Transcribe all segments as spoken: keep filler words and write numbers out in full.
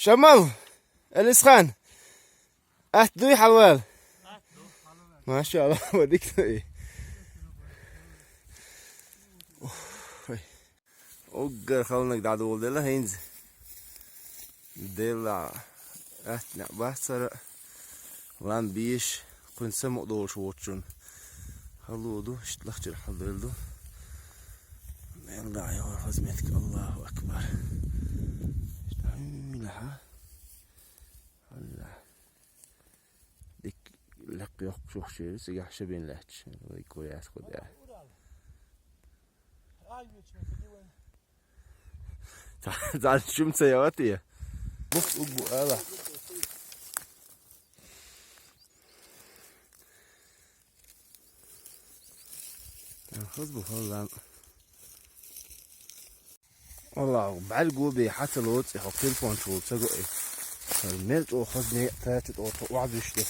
Шамал, Элисхан, атта дуй хьалвал? Машалла, ва дика дуй. Уггар халаниг дӀадоладелла хӀинца. Делла атта некъ бацара, лам бийша, кхуьнан самукъа долуш воцучун. Хало ду, иштта лахчара хьалдойла ду. Мел дӀа йогӀур хаза меттиг, Аллаху акбар. Иштта хьуьллахьа. Аллах. Дика лекха йоккхуш йохуш яра, цигахь шабин лаьтташ. Вай куряс кху дера. Цхьа шума ца ява те? Бух уг бу ала. Хаза бу хала лам. Аллах, бӀаьрго бе хьа ца лоцу, хьо телефон чу ца го и. Мел чӀогӀа хаза некъ тачу тӀо тхо охьадуьш ду.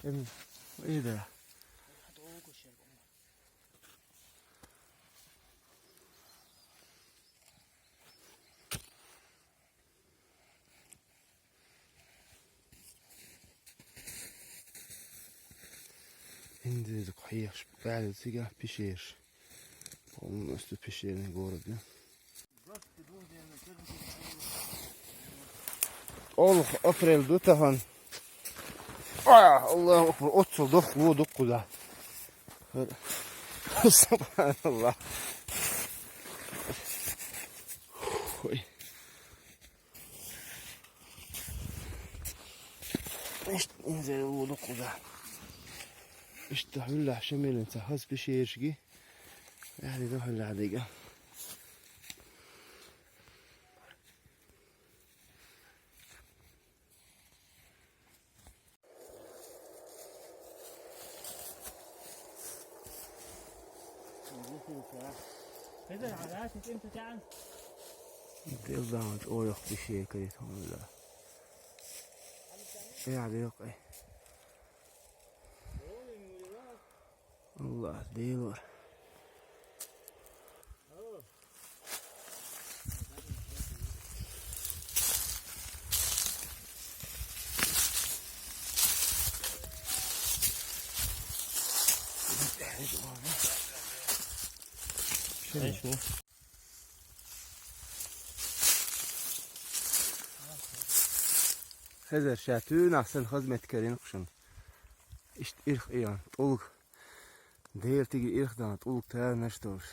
Эм, и да. Индирг хьехаш баьлла цигахь пишераш. Полностью пещерный город, да? Олух апрель ду тахана. А, Аллаху акбар, оццул дохло дуккхуза. Субханаллах. Ой. Иштта инзаре ву дуккхуза. Иштта хьуьллахь шамилан ца хаза пишерашги. Яхьли ду хьуьллахь дайга. Делдан чӀогӀа йоккха пише карийта хьуна. Э, хьан декъе. Аллах, Делора. Хезар ша туьйнахь санна хаза меттиг карийна кху шуна. Иштта ирх ийна, тӀулг. Дера тига ирх дан, тӀулг таранаш долуш.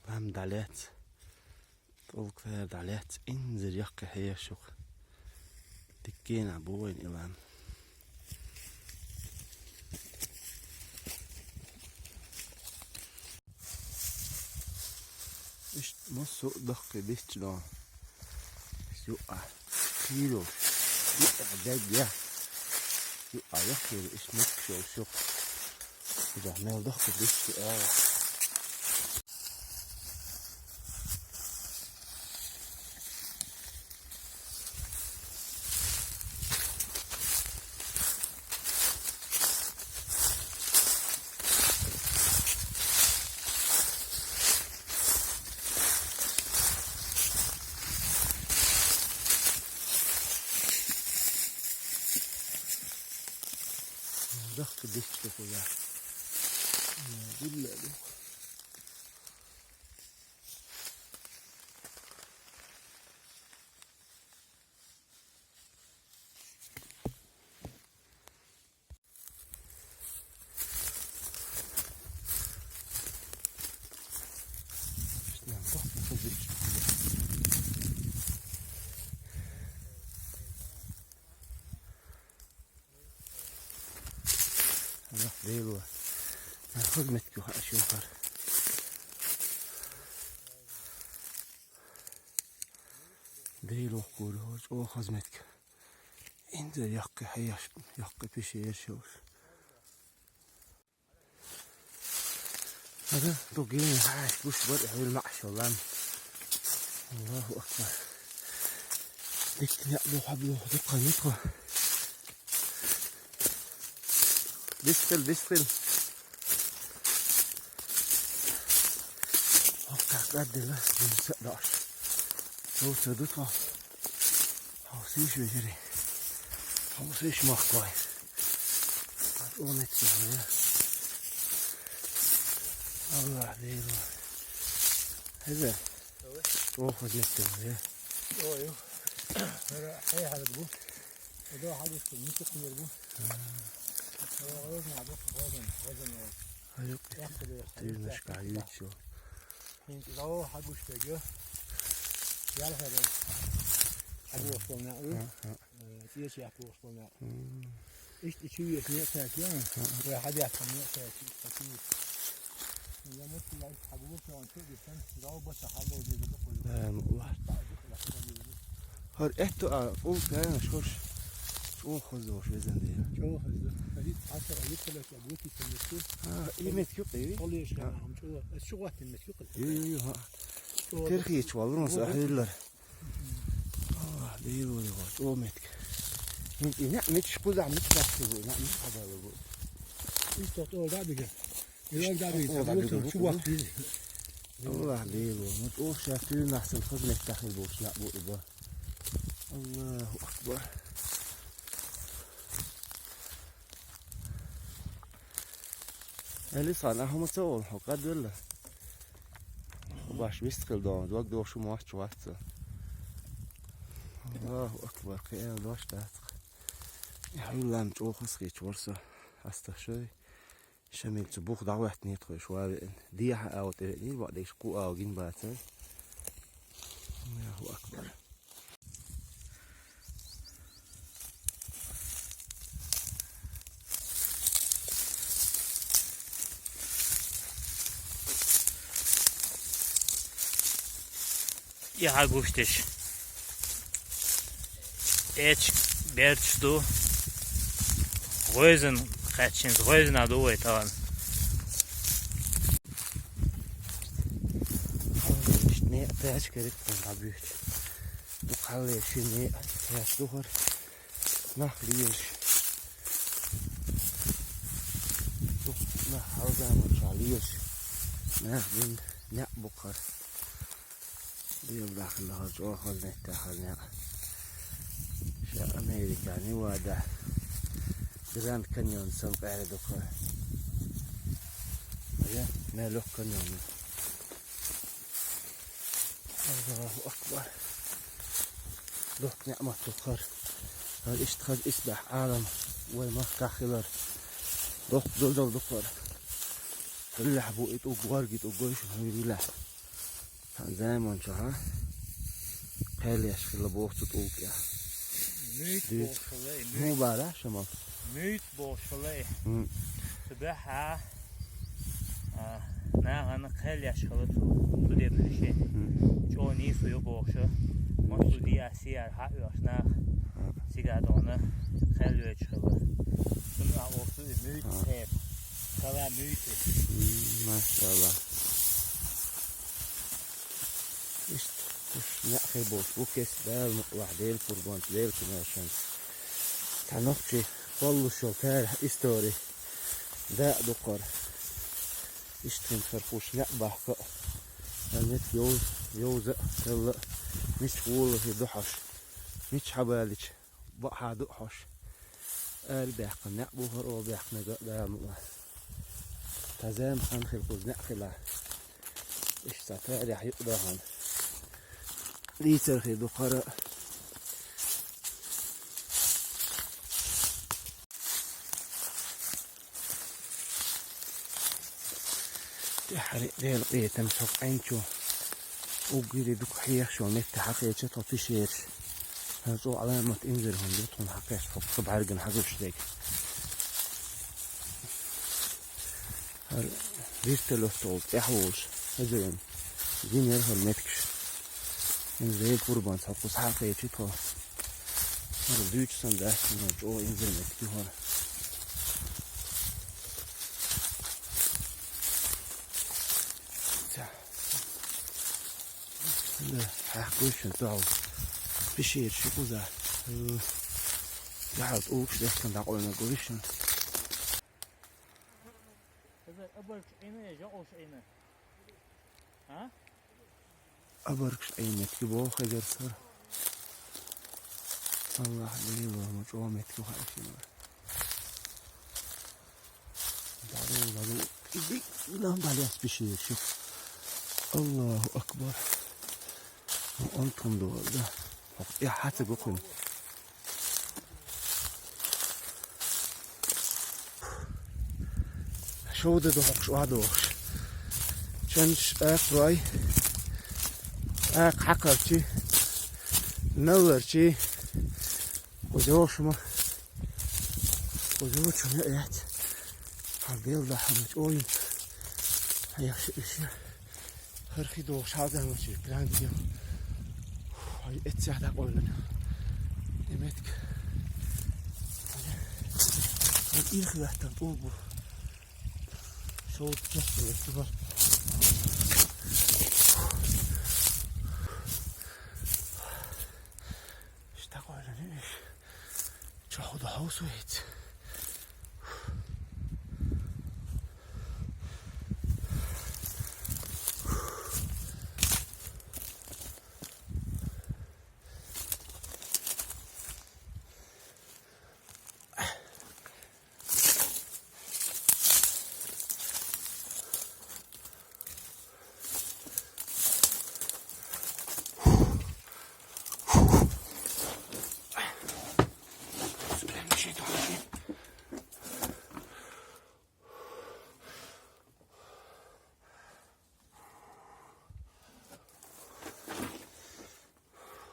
Лам дӀалаьцна. ТӀулг вер дӀалаьцна, инзаре яккхий хьеша ю-кх. Диккенахь бу вайн и лам. Иштта массо а даккхий дитча дон. Юкъа. Кийралш. Юкъа дегга. Юкъа яккхий, иштта меттигаш йолуш ю-кх. Кхузахь мел даккхий дитча а. Дахка дичча хуя. Билла ду. Аллах Дело. Хаза меттиг ю хаа шуьхара. Дело кхуьра хӀорш, о, хаза меттиг. Инзаре яккхий хьеш, яккхий пише ерш йолуш. Ада, ду гена хьаьш гуш бар, хьуьлла маӀаш йолу лам. Аллаху акбар. Дикка некъ бу хьаб лоху дукха ю тхо. Дистхила, дистхила. Хьо кхаьхкаддила, динца а дош. Хьо ца ду тхо. Хьо сиш вежарий. Хьо сиш махкой. Ат о меттиг я. Аллах Дела. Хеза. О, хозметтиг я. Ой, ё. Ара, хай хьалад бу. Эдо хьалад бу, мичи кхер бу. Ара, розна бу, розна, розна. Аюк. Тирнашка, аюк. Хин зав хагуштег. Ял хара. Хагуштег. Ага. Э, тиеш яхпуш болна. М. Ишт ичи виеш не так, я? Ага. Я хадя там не так, ишт так. Я мут я хагуш он чу дисен, зав баса хало ди ди кой. Э, ну, ла. Хар этто а, ул кайна шош. Чо хозош везен де. Чо хозо. Ари аса ари калак я бути сен метки. А, и метки кой. Олеш я хам чо. Эс чо ватин метки кой. Ё, ё, ё, ха. Чо. Терхи чвалрон са хиллер. Аллах, дей вой, вой, о метк. Мин, и нә мич куза, мич куза, нә мич куза. Ин тот о да биге. Илон да биге. О, да биге, чувак бизе. Аллах, дей вой, вот о ша ту насыл хызмет тахил болш, нә бу, бу. Аллаху акбар. Элисан, ахмаца ол, хокадвелла. Баш вист хил дон, дог дошу мач ватса. Аллаху акбар, кел дош дац. Я уллам чохас хич ворса. Асташой. Шамил цу бух дават нет хой швавен. Диха аут эвет нир ва деш ку аугин баца. Аллаху акбар. Я гуштиш. Эч берч ду. Гойзен хатчин, гойзен аду вайтан. Не, пяч керек, он абюч. Ду халле ши не, пяч духар. Нах лиеш. Ду нах халзама ша лиеш. Нах бин, нә бухар. Бил дахын дахар чохол нетта халня. Ша Америка, Невада. Гранд Каньон сам пара духар. Я, мелок каньон. Аллаху акбар. Дот нямат тухар. Гьар ишт хаз исбах алам. Вай мах кахилар. Дот золзол тухар. Аллах бу ит угвар гит угвар шу хавила. Хан займан чаха. Хел яш хила бохцу тулкя. Мюйт Дюйт. Бохшалай, Ну мюйт. Бара шама. Мюйт бошхалай. М. Субаха, а, нагана хел яшхала ту, ту дебриши. М. Чо ни су ё бошха. Ма су ди асияр ха ёшна. А. Сигадона хел ёчхала. Сун а осу мюйт А. Хеп. Кала мюйт. М, машалла. Ишт, туш, няхе бош, бу кес дал, мукла дел, курбан дел, кунашан. Танохчи, коллу шо, кар, истори. Да, дукар. Ишт, хин, сархуш, ня, бахка. Анет, йоз, йоза, калла. Мич, вулла, хи, духаш. Мич, хабалич. Баха ду хош. Эл бяхна, бухар о бяхна га да мула. Тазем хан хил куз нә хила. Иш са тарих юк да хан. Лицер хи духара. Тихари дел этем сок анчу. Угири дук хиях шо метта хакеча то пишер. Хазо аламат инзер хун дут хун хакеш хок хабарган хазуш дег. Хар виртелот тол тяхуш. Хазен. Гинер хар меткш. Ин зей курбан сокус хакечи то. Хар дүүч сан даш, ну, чо инзер метки хар. Ца. Да, хакушин тол. Пишер ши куза. Яхад ууш дехтан дакъойна гуришин. Абаргаш Ӏийна я жакъуш Ӏийна? А? Абаргаш Ӏийна метки боху хезар сара. Аллах лело ма чӀо метки хаишина. Дару, дару. Иди, нам баляс биши шу. Аллаху акбар. Антон дуалда. Я хата гукун. Шовда дохуш, ва дохуш. Чанш акъ рой. Акъ хьакъарчи. Налларчи. Кузошма. Кузошма эт. Хьал бел дахьана чӀоюн. Яхшы иша. ХӀара хи дохуш хьалзамачир план дел. Ай, эццехь дӀакъойлана. И метка. Ай, ирх латтан тӀулгу. Шовт кехтала сува. Иштта къойлана иш. Чохуда хьовсу хӀеца.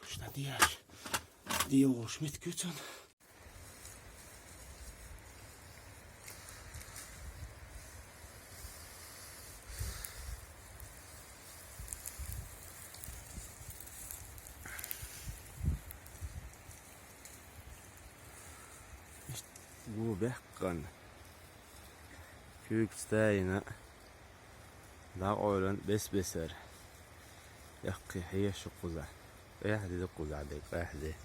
Шта дияш? Дия волуш мет куьцун. Гу бехкан. Куьйгаш тайна. ДӀакъойлан бес-бесара. Яккхий хьеша кхуза. Къехьа деза кхуза дерг, къехьа де.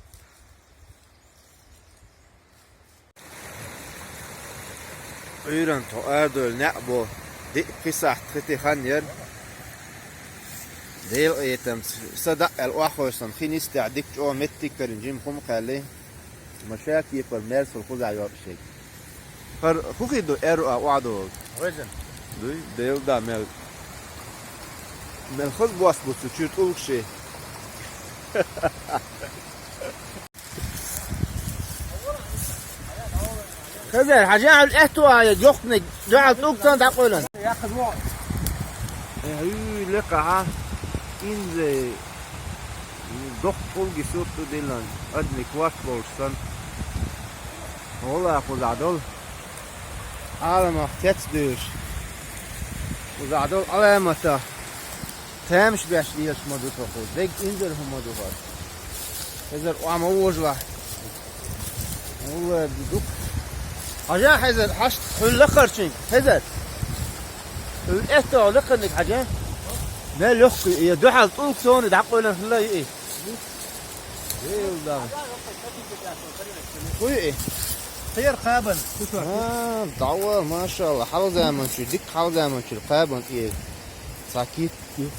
Ӏуьйранна тхо арадойла неӀ бо, диъ-пхи сахьт хи тихан яра. Делан къинхетамца, са дӀа аьлла охьахевшина, хи нисдехь дика чӀогӀа меттиг карийна жима хӀума кхаьллий. Ма ша кепара мерсал кхузахь йоӀ шега. ХӀара хӀун хи ду, аьрру а охьадогӀу? Резина. Дуй, Делан да, мел. Мел хаза бос бу цу чуьра тӀулгаш. Хезер, хьажа хьуьлла аьтту а йоккхуниг, дуьхьал тӀулг цунна дӀакъойлан. Э, хӀуй, лекха хьа, инзе, доккха тӀулги сурт ду диллан, адми кварт болуш сан. Ола кхузахь долу. Ӏаламах цец дуьйш. Кхузахь долу Ӏаламата. Тамаш беш лелаш ма ду тхо кхуза. Дегга инзар хӀума ду хӀара. Хезар охьа ма вожалахь. Улла ду. Хьажа хезар, хьашт хьуьлла лакхарчуьнга. Хезар. Хьуьлла эттогӀа лакхарниг хьажа. Мел лохкуй, я дуьхьал тӀулг сони дӀакъойлан хилла и. Дел дан. Хуй и? Кхер кхабан, кусок. А, дӀавал, машалла, хьалзаманчу, дика хьалзаманчу кхабан и. Цхьа кит ю.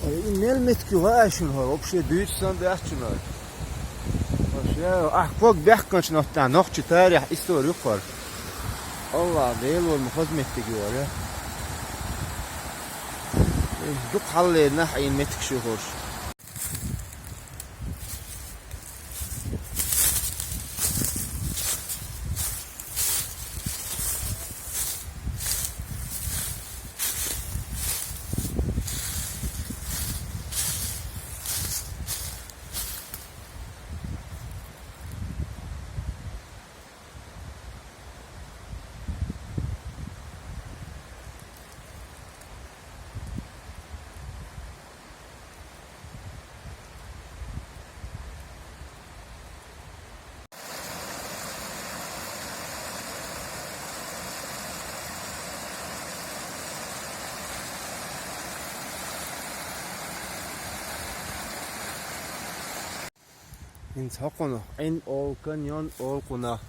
Ай, и мел меттиг ю, ваашин хӀора, вообще дуьйцу сан дац чуьнан. Вообще, ахь ког бехканчу нохча, нохча тарих, истори ю хӀора. Аллах, Делора ма хаза меттиг ю хӀора. Дукха хьаллернахь, и меттиг шу хӀорш. ХӀинца хӀокхунах Ӏин олу, каньон олу кхунах.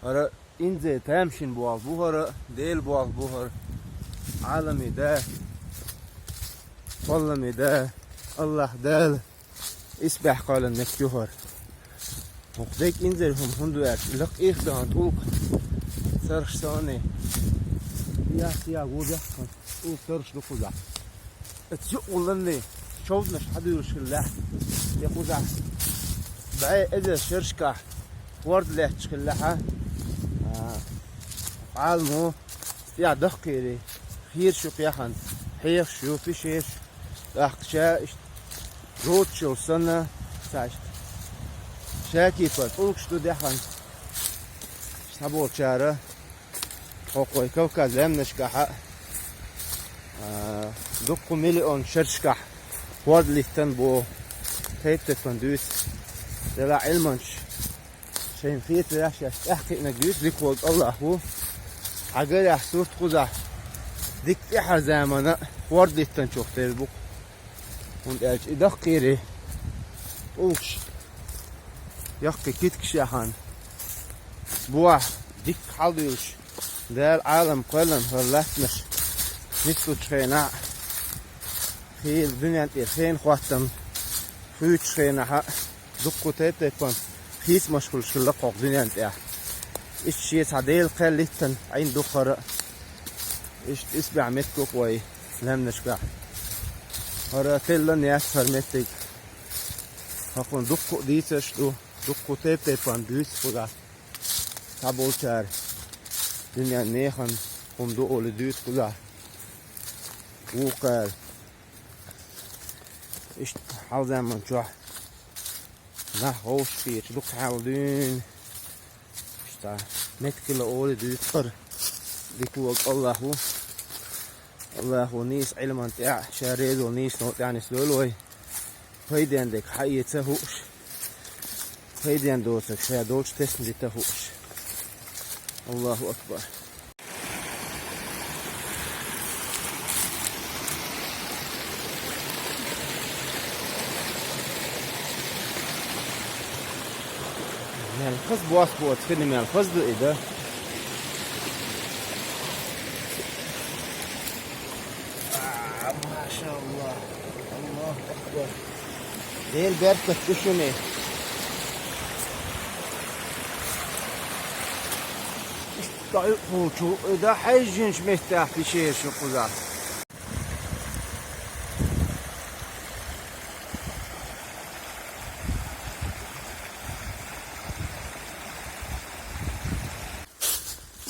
ХӀара Инзаре тамашийна болх бу хӀара, Дела болх бу хӀара, Ӏаламий Да, кхолламий Да, АллахӀ Дала исбаьхьа кхоьллина меттиг ю хӀара. ХӀокху дега инзаре хӀума хӀунда ву аьлча, лакхахь дахана тӀулг сарахь санна, яс я ву бехкан тӀулг сарахь ду кхузахь. Оцу юкъа гӀулланний шовданаш хьадуьйлуш хиллехь, я кхузахь бӀе эзар шерашкахь хӀорда лаьтташ хиллехьа, а, Ӏаламо тӀехь даккхийрий, хераш ю кхехьана, хьехаш ю, пишераш, тӀаккха ша иштта жочуш йолуш санна, ца иштта шакипар тӀулгаш ду дехьана, цхьаболчара хӀокху вай Кавказ лаьмнашкахьа, а, дуккха миллион шерашкахь хӀорда литтан бу, тайп-тайпана дуьйцу. Делахь Ӏилманчаш шайна хетарехь, шаьш тӀаьхьакхиънарг дуьйцу, дика волчу АллахӀ ву. Хьан гарехь сурт кхузахь дика тӀаьхьара заманна хӀорда литтанчух тера бу-кх. ХӀунда аьлча и даккхийрий, тӀулгаш, яккхий киткаш яхана, бохь дикка хьалдуьйлуш, Дала Ӏалам кхоьллина хӀара латтанаш нислучу хенахь а, хийла дуьнен тӀера хенан хӀоттам хуьйцучу хенахь а, дуккха тайп-тайпана хийцамаш хуьлуш хилла кху дуьнен тӀехь. Иштта шен цхьа Делан кхел литтина Ӏийна ду хӀара а. Иштта исбаьхьа меттиг ю-кх вай лаьмнашкахь. ХӀара теллина яц хӀара меттиг. ХӀокхунна дуккха а дийцарш ду, дуккха тайп-тайпана дуьйцу кхузахь. Цхьаболчара дуьненан механа хӀума ду олий дуьйцу кхузахь. Вукхара иштта хьалзаман чохь нах вовшахкхеташ дукха хьал дуьйна. Иштта меттиг хилла олий дуьйцу хӀара. Дика волчу АллахӀ ву. АллахӀо нийса Ӏилман тӀехь, ша резо нийсано тӀехь нисдойла вай. Пайден дерг хьаэца а хууш, пайден доцург ша долчу тесна дита а хууш. АллахӀу акбар! Мел хаза бос боцу хир, мел хаза ду и, да? А, машаллах! Аллаху акбар! Дела беркат ду шуна! Иштта дӀа юкъахула чу, и да хьаьжжинчу меттехь пишераш ю кхузахь.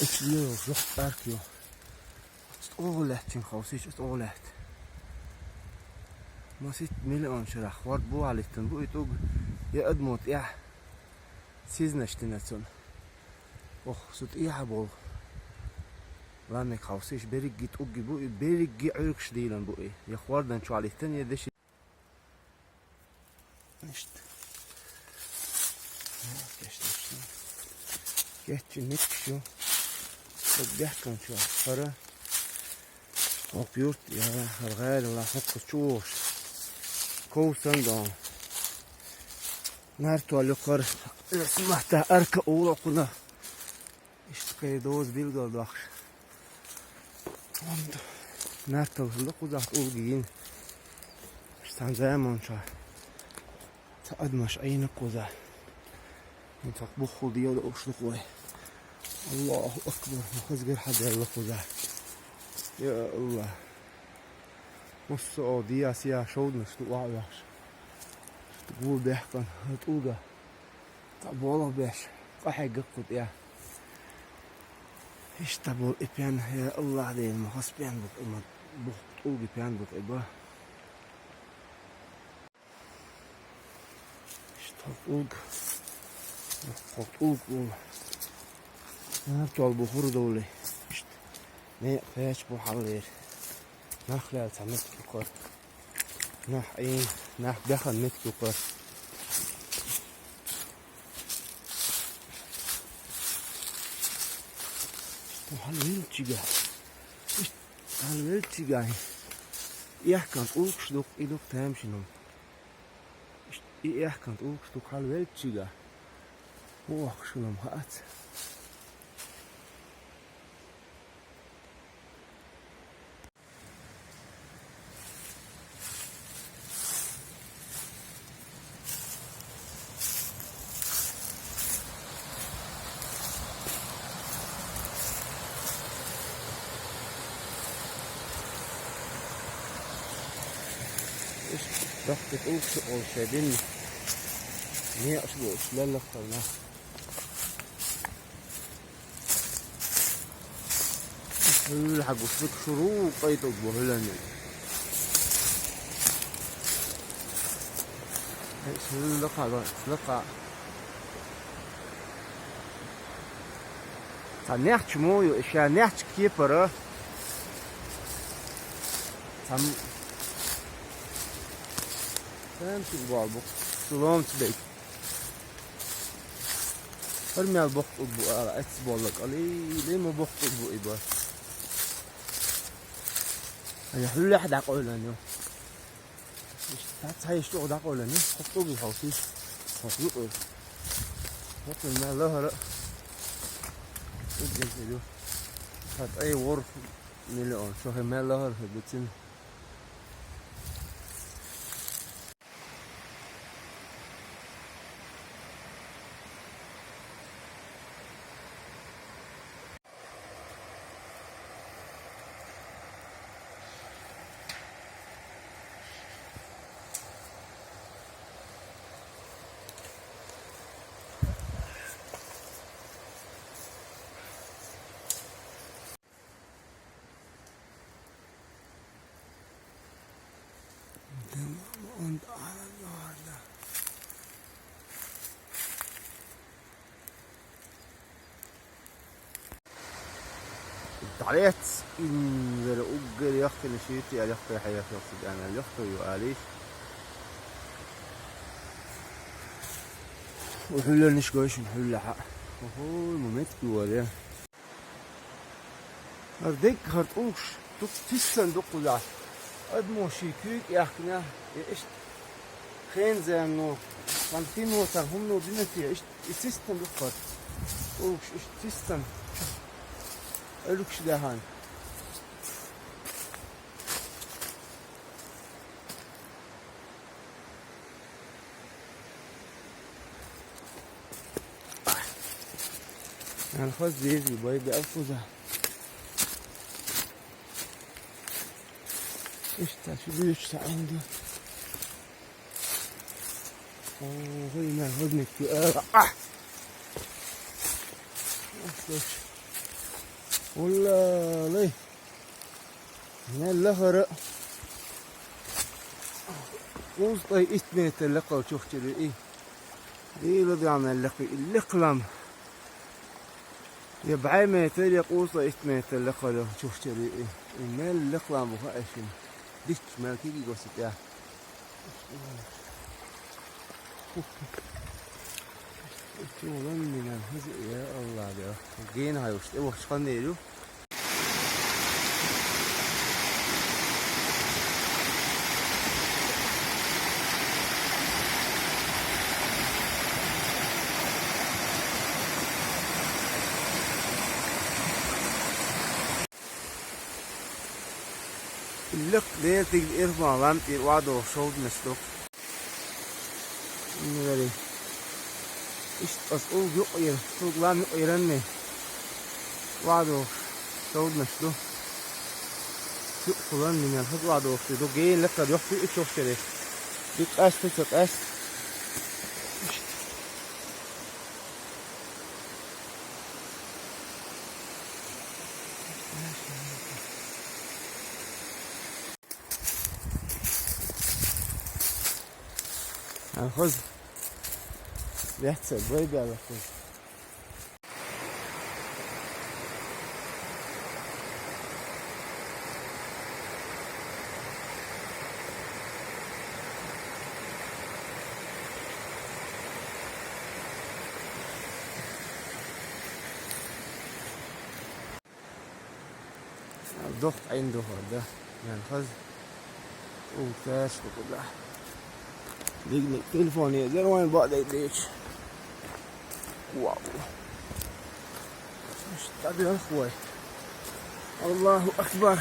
Иштта лелаш йоккха цӀарк ю. Оцу тӀогӀа лаьттина ховсийша, оцу тӀогӀа лаьтта. Масийтта миллион шарахь хӀорд бу а литтина бу и тӀуг, я адамо тӀехь сизнаш дина цунна. Ох, цу тӀехьа болу ланниг хьовсийша, берригге тӀугги бу и, берригге Ӏуьргаш дийлина бу и. Я хӀордан чохь литтина, я деши. Иштта. Кечдеш ду. Кечйина меттигаш ю. Дог бехкан чохь хӀара. ХӀокху юрт, я, хӀара гӀайралла хӀокхуза чу вогӀуш. Ков санна дона. Нартол ю хӀара. Оьрсийн маттахь арка олу кхунах. Иштта кхин доза билгал доккхуш. Онда нартал хилла кхузахь тӀулг йина. Цхьана заманчохь цхьа адамаш Ӏийна кхузахь. ХӀинца хӀокху буххул дела уьш ду-кх вай. Аллаху акбар, ма хазгар хьаделла кхузахь. Я Аллах. Массо а дияс я шовданаш ду охьаваьхьаш. Гул бехкан тӀулга. Цхьа болх беш, къахьегна кху тӀе. Иштта болу и пен, я Аллах Дела, ма хаза пен бу, и ма бухху тӀулги пен бу и ба. Иштта хӀокху тӀулг, хӀокху тӀулг бу. Нартол бу хӀур довлий. Иштта некъ кхеча бу хьаллера. Нах лаьлла цхьа меттиг ю кхара. Нах Ӏийна, нах баьхна меттиг ю кхара. Иштта хьалвеллачигахь, иштта хьалвеллачигахь, эхкан тӀулгаш ду-кх, и ду-кх тамашийна хӀума. Иштта и эхкан тӀулгаш ду-кх хьалвеллачигахь. ХӀун охкуш хилла-м хаьац. Дахка тӀулг шу олу шайн динна. Некъаш бу уьш леллакхарна. Хьуьлла хьан гуш бу, шу ру къайталг бу хьуьлланиг. Хьуьлла кхаба, лакха. Цхьа нехча мо ю, ша нехча кепара. Цхьа м-, цхьа м-, чу бал бу. Шу ломца бейт. ХӀара мел боккха бу ала, эццахь болларг ала, и, и ма боккха бу и бар. Ай, хьуьллехь дӀакъойлан ю. Иштта цхьа иштта чӀогӀа дӀакъойлан ю. ХӀокху тӀулгий хьовсийша. ХӀокху юкъе. ХӀокху мел лахара. Уггар хир ю. Цхьа ткъе ворхӀ миллион. Шу хӀе мел лахара хир ду цуьнан. ДӀалец, инзаре уггар яхкина шийтта ял яхкай хьаях йоккхуг аьнна, яхкай ю алий. Хьуьлланаш гой шуна хьуьллахьа. Хо-хой, ма меттиг ю вара. ХӀара дегга хӀара тӀулгаш дукха тиссана дукха лахь. Адамо ший куьйга аьхкина, я иштта хензано, цхьана хино, цхьана хӀумано дина те, иштта и система дукха хӀара. ТӀулгаш иштта система. Ӏуьллуш даьхьана. Нана хаза дезий, бай беа кхуза. Иштта шу дуьйцуш цхьа Ӏин ду. О, хӀой, нана хаза меттиг ю, ара, а! Ах, доча. Уллалай! Мел лахара кхузткъе итт метр лекха чухчара ю и. Дийла дан мел лекха ю и лекха лам. Я бӀе метр, я кхузткъе итт метр лекха чухчара ю и. И мел лекха лам бу хаьа шуна. Дичча мел кегий гуш ю тӀехь. Чу валан динан хаза, я Аллах, я. Гена хьайваш, тӀе вахча хан дер ю. Лекха лериг ирхмалам тӀера охьадогӀуш шовданаш ду. Иштта аса улга юкъера, улга лам юкъеранне охьадогӀуш шовданаш ду. Юкъ хулан минел хаза охьадогӀуш ду. Гена лекхара йоккхуьйту чухчаре. Дика къаьста, ца къаьста. Иштта. Хоза. Лаьцна бай баьлла хоза. Дохк Ӏин ду хӀара, да. Нана хаза. Улташ ду кхузахь. Дигниг телефон езар вайн баъдайдечу. Вау. Аш тӀадоьлху вай. Аллаху акбар.